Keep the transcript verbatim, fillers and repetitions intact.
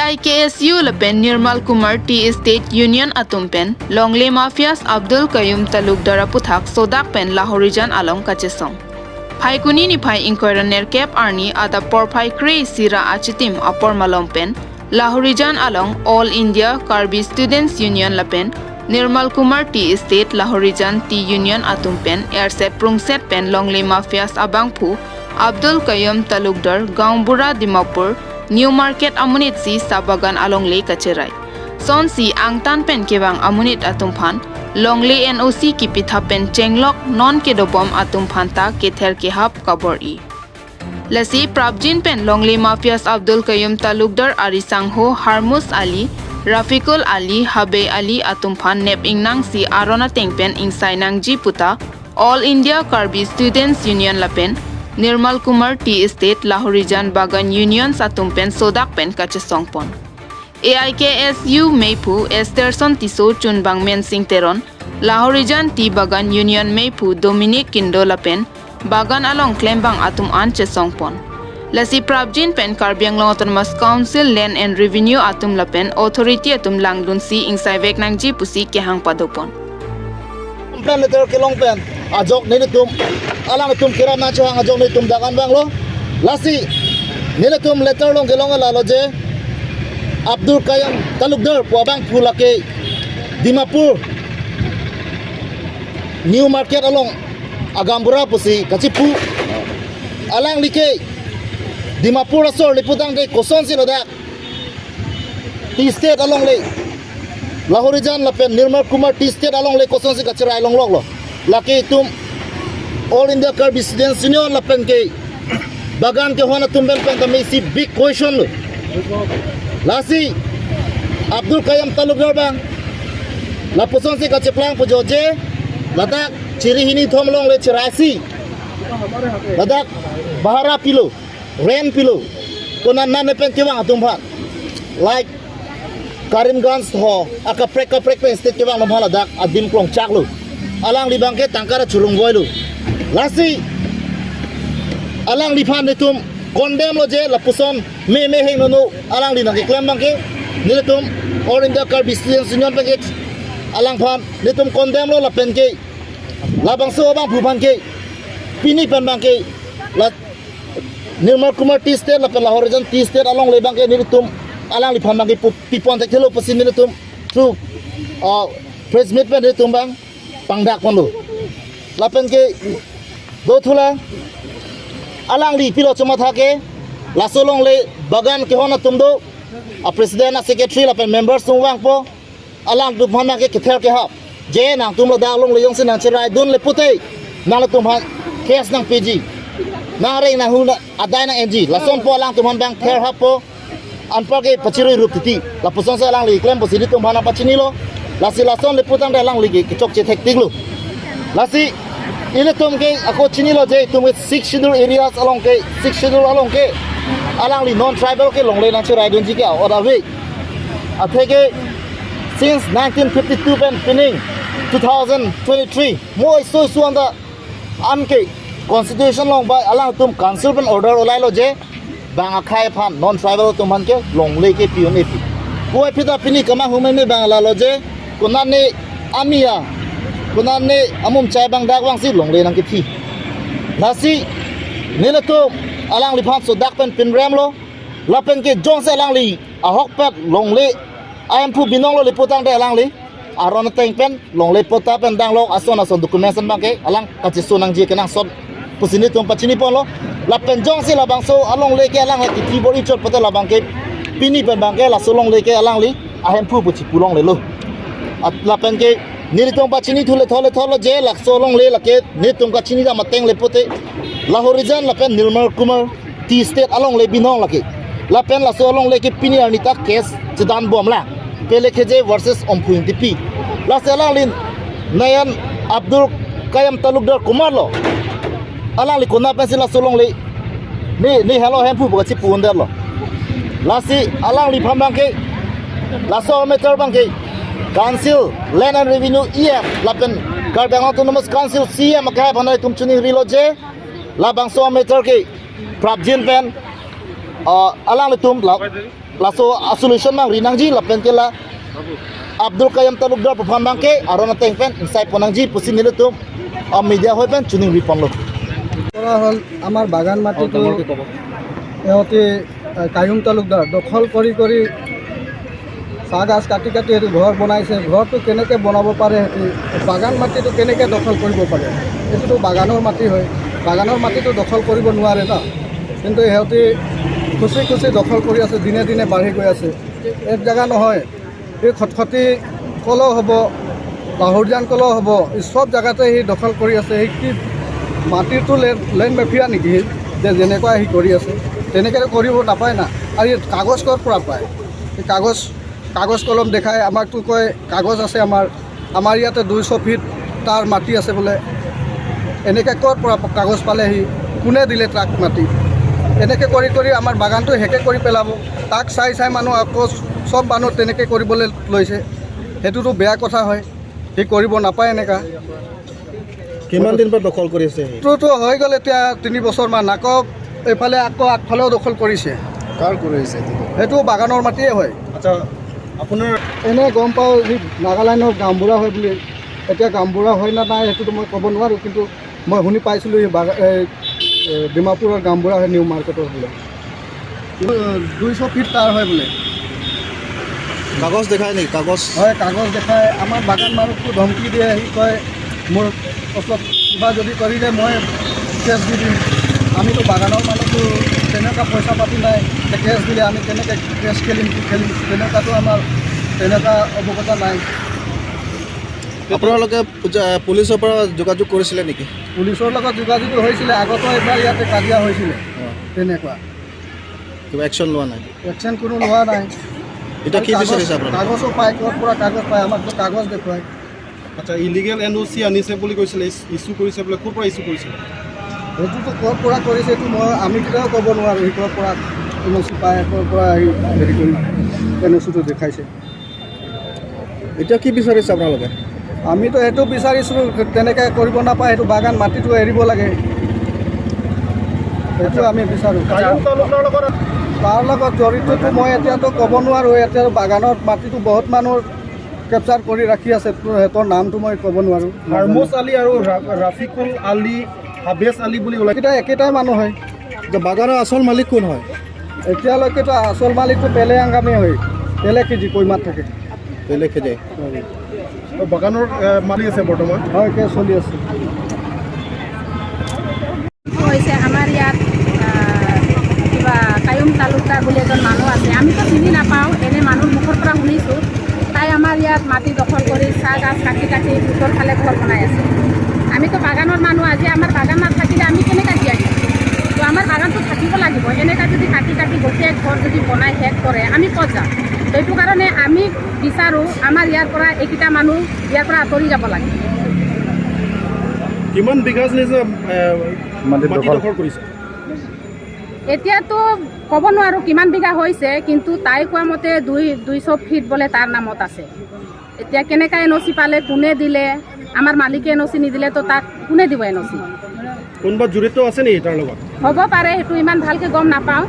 I K S U lapen Nirmal Kumar Tea Estate Union atum pen Longle Mafias Abdul Qayyum Talukdar aputhak sodak pen Lahorijan along kachesong. Phaikuni niphai ingkoi ra nerkep arni adap porphai kre-isi ra achitim apor malom pen Lahorijan along All India Karbi Students Union lapen Nirmal Kumar Tea Estate Lahorijan Tea Union atum pen erset prungset pen Longle Mafias abangphu Abdul Qayyum Talukdar, Gaonbura, Dimapur New Market amonit si sa bagan alongle kacherai. Sonsi angtan pen kevang amonit atum phan Longle N O C kipithap pen chenglok non kedobom atum phan ta kether kehap kabor-i. Lasi prapjin pen Longle Mafias Abdul Qayyum Talukdar ari sangho Harmus Ali, Rafikul Ali, Habe Ali atum phan nep ingnangsi aron ateng pen ingsai nangji puta All India Karbi Students Union lapen Nirmal Kumar Tea Estate Lahorijan Bagan Unions atum pen sodak pen kachesong pon. A I K S U meiphu Esterson Tisso, chunbang Mensing Teron, Lahorijan Tea Bagan Union meiphu Dominic Kindo lapen bagan along klembang atum an chesong pon. Lasi prapjin pen Karbi Anglong Autonomous Council Land and Revenue atum lapen authority atum langdunsi ingsaivek nangji pusi kehang padopon. Complaint letter kelong pen ajok nelitum, alanglitum kerap nangchehang ajok nelitum dak an vanglo. Lasi nelitum letter along kelong lalo je Abdul Qayyum Talukdar pu abangphu lake Dimapur New Market along a gaonbura pusi kachipu. Alangli ke Dimapur asor le putangte kosonsi ladak Tea Estate alongle, Lahorijan lapen Nirmal Kumar Tea Estate alongle kosonsi kacherai longloklo? Lake itum All India Karbi Students Union lapen ke bagan kehon atum pen pen kami isi big question lo. Lasi Abdul Qayyum Talukdar abang lapusonsi kacheplang pu jo je, ladak chiri hini thom alongle cheraisi, ladak bahara pilo, rent pilo, konat nane pen kevang atum phan, like Karimganj ho akaprek kaprek pen state kevang atum phan ladak adim klongchaklo. Alangli abangke tangka ra churung voilo. Lasi alangliphan nelitum condemn lo je lapuson me me heng nono alangli nangkeklem abangke nelitum All India Karbi Students Union abangke alangphan nelitum condemn lo lapen ke labangso abangphu abangke pini pen abangke la Nirmal Kumar Tea Estate lapen Lahorijan Tea Estate alongle abangke nelitum alangliphan abangke pu- pipon thekthelo pusi nelitum through, uh, press meet pen nelitum abang pangdak ponlo. Lapen ke do thulang alangli pilo chomatha ke laso alongle bagan kehon atum do, a president, a secretary lapen members atum vangpo. Alangtum aphan nangke kether kehap je nangtum ladak alongle jongsi nangcheraidunle pute nangtum aphan case nangpiji, nangreng nanghu na adai nang-enji, lasonpo alangtum aphan abang ther happo. Anparke pachirui rup titi lapusonsi alangli klem pusi nelitum aphan nangpachinilo. Lasi lason le putangte alangli ke kechokche thektiklo. Lasi ilitum ke ako chinilo je itum ke Sixth Schedule areas along ke, Sixth Schedule along ke alangli non tribal ke longle nangcheraidunji ke a-order ave. Atheke since nineteen fifty-two pen pining two thousand twenty-three mo iso iso anta anke constitution along bai alangtum council pen order olailo je bang akhei aphan, non tribal atum aphan ke longle ke pi-un-e pu. Puvoiphit ta pini kemahumeme abang lalo je konatne amia, konatne amumchai abang dak vangsi longle nangkethi. Lasi nelitum alangliphan sodak pen pinremlo. Lapen ke jongsi alangli ahokpet longle ahemphu binonglo le putangte alangli aron ateng pen longle patta pen danglok ason ason documents abangke alang kacheso nangji kenangsot pusi nelitum pachini ponlo. Lapen jongsi labangso alongle ke alang kithi bor-i chot pute labangke pini pen abangke laso alongle ke alangli ahemphu pu chipu longlelo. At lapen ke nelitum pachini thule thole thole je laso alongle lake nelitum kachini dam ateng le pute Lahorijan lapen Nirmal Kumar Tea Estate alongle binong lake. Lapen laso alongle ke pini arni ta case chedan bomlang. Pelekheje versus Omphu Ingtipi. Lasi alangli Nayan Abdul Qayyum Talukdar komatlo? Alangli konat pensi laso alongle ne, ne helo ahemphu pu kachipu-un-edetlo? Lasi alangliphan abangke laso matter abangke Council, Land and Revenue E M lapen Karbi Anglong Autonomous Council C E M akhei aphan nelitum chiningrilo je labangso matter ke prapjin pen, ah, alanglitum la Laso a-solution mang rinangji lapen ke la Abdul Qayyum Talukdar aphan abangke aron ateng pen insai pon nangji pusi nelitum a-media hoi pen choningri ponlo. কৰা হ'ল আমাৰ বাগান মাটিটো সিহঁতে, আহ, কায়ুম তালুকদাৰ দখল কৰি কৰি চাহ গাছ কাটি কাটি এইটো ঘৰ বনাইছে। ঘৰটো কেনেকৈ বনাব পাৰে, সিহঁতে বাগান মাটিটো কেনেকৈ দখল কৰিব পাৰে? এইটোতো বাগানৰ মাটি হয়, বাগানৰ মাটিটো দখল কৰিব নোৱাৰে ন। কিন্তু সিহঁতে খুচি খুচি দখল কৰি আছে, দিনে দিনে বাঢ়ি গৈ আছে। এক জেগা নহয়, এই খটখটি কলো হ'ব, লাহৰীজান কলো হ'ব, এই চব জেগাতে সি দখল কৰি আছে। সেই কি মাটিটো লেণ্ড, লেণ্ড মেফিয়া নেকি? যে যেনেকুৱা সি কৰি আছে, তেনেকৈ কৰিব নাপায় না। আৰু ইয়াত কাগজ ক'ৰ পৰা পায়? এই কাগজ, কাগজ কলম দেখাই আমাকতো কয়, কাগজ আছে আমাৰ, আমাৰ ইয়াতে দুইশ ফিট তাৰ মাটি আছে বোলে। এনেকৈ ক'ৰ পৰা কাগজ পালে সি? কোনে দিলে তাক মাটি? এনেকৈ কৰি কৰি আমাৰ বাগানটো শেষে কৰি পেলাব। তাক চাই চাই মানুহ আকৌ চব মানুহ তেনেকৈ কৰিবলৈ লৈছে। সেইটোতো বেয়া কথা হয়, সি কৰিব নাপায় এনেকা। কিমান দিন পৰা দখল কৰি আছে সি? এইটোতো হৈ গ'ল এতিয়া তিনি বছৰমান। আকৌ এইফালে আকৌ আগফালেও দখল কৰিছে। কাৰ কৰিছে এইটো? সেইটো বাগানৰ মাটিয়ে হয়। আচ্ছা, আপোনাৰ এনে গম পাওঁ, সি নাগালেণ্ডৰ গাঁওবুঢ়া হয় বুলি। এতিয়া গাঁওবুঢ়া হয় না নাই, সেইটোতো মই ক'ব নোৱাৰোঁ, কিন্তু মই শুনি পাইছিলোঁ, সি বাগা-, এই, এই, ডিমাপুৰৰ গাঁওবুঢ়া হয়, নিউ মাৰ্কেটৰ বোলে। দুইশ ফিট তাৰ হয় বোলে। কাগজ দেখায় নেকি? কাগজ? হয়, কাগজ দেখায়। আমাৰ বাগান মালিকটো ধমকি দিয়ে, সি কয়, "মোৰ ওচৰত কিবা যদি কৰিলে মই কেছ দি দিম।" আমিতো বাগানৰ মানুহতো তেনেকুৱা পইচা পাতি নাই, এতিয়া কেছ দিলে আমি কেনেকৈ কেছ খেলিম, কি খেলিম, তেনেকুৱাতো আমাৰ তেনেকুৱা অভিজ্ঞতা নাই। আপোনালোকে পুজা-, পুলিচৰ পৰা যোগাযোগ কৰিছিলে নেকি? পুলিচৰ লগত যোগাযোগ হৈছিলে, আগতো এবাৰ ইয়াতে কাজিয়া হৈছিলে। অ। তেনেকুৱা। কিবা একশ্যন লোৱা নাই? একশ্যন কোনো লোৱা নাই। এতিয়া কি কাগজ, বিচাৰিছে আপোনালোকে? কাগজো পায়, ক'ৰ পৰা কাগজ পায়, আমাকতো কাগজ দেখুৱায়। আচ্ছা, ইলিগেল এন অ' চি আনিছে বুলি কৈছিলে, ইছ-, ইছ্যু কৰিছে বোলে, ক'ৰ পৰা ইছ্যু কৰিছে? সেইটোতো ক'ৰ পৰা কৰিছে, এইটো মই, আমি কেতিয়াও ক'ব নোৱাৰোঁ, সি ক'ৰ পৰা এন অ' চি পায়, ক'ৰ পৰা সি হেৰি কৰি এন অ' চিটো দেখাইছে। এতিয়া কি বিচাৰিছে আপোনালোকে? আমিতো সেইটো বিচাৰিছোঁ, তেনেকে কৰিব নাপায়, সেইটো বাগান মাটিটো এৰিব লাগে, সেইটো আমি বিচাৰোঁ। কায়ুম তালুকদাৰ লগত তাৰ লগত জড়িতটো মই এতিয়াতো ক'ব নোৱাৰোঁ। এতিয়া বাগানত মাটিটো বহুত মানুহ কেপচাৰ কৰি ৰাখি আছে, সিহঁতৰ নামটো মই ক'ব নোৱাৰোঁ। হাৰমোজ আলী আৰু ৰা-, ৰাফিকুল আলী, হাবেজ আলী বুলি ওলাই। এইকেইটা একেটাই মানুহ হয়। যে বাগানৰ আচল মালিক কোন হয়? এতিয়ালৈকেতো আচল মালিকটো পেলে আংগামে হয়, পেলে কেজি কইমাত থাকে। পেলে কেজি। হয়। বাগানৰ, এ, মালিক আছে বৰ্তমান? হয়, কেছ চলি আছে। হৈছে আমাৰ ইয়াত, আহ, কিবা কায়ুম তালুকদাৰ বুলি এজন মানুহ আছে, আমিতো চিনি নাপাওঁ, এনে মানুহৰ মুখৰ পৰা শুনিছোঁ। তাই আমাৰ ইয়াত মাটি দখল কৰি চাহ গাছ কাটি কাটি ভিতৰ ফালে ঘৰ বনাই আছে। আমিতো বাগানৰ মানুহ, আজি আমাৰ বাগান নাথাকিলে আমি কেনেকৈ জীয়াই থাকিম? তো আমাৰ বাগানটো থাকিব লাগিব। এনেকা যদি কাটি কাটি গোটেই ঘৰ যদি বনাই শেষ কৰে, আমি ক'ত যাম? তো এইটো কাৰণে আমি বিচাৰোঁ, আমাৰ ইয়াৰ পৰা এইকেইটা মানুহ ইয়াৰ পৰা আঁতৰি যাব লাগে। কিমান বিঘা নিচে, এ, মাটি মাটি দখল। দখল কৰিছে? এতিয়াতো ক'ব নোৱাৰোঁ কিমান বিঘা হৈছে, কিন্তু তাই কোৱা মতে দুই, দুইশ ফিট বোলে তাৰ নামত আছে। এতিয়া কেনেকা এন অ' চি পালে, কোনে দিলে, আমাৰ মালিকে এন অ' চি নিদিলে তো তাক কোনে দিব এন অ' চি? কোনোবা জড়িত আছে নেকি তাৰ লগত? হ'ব পাৰে, সেইটো ইমান ভালকে গম নাপাওঁ।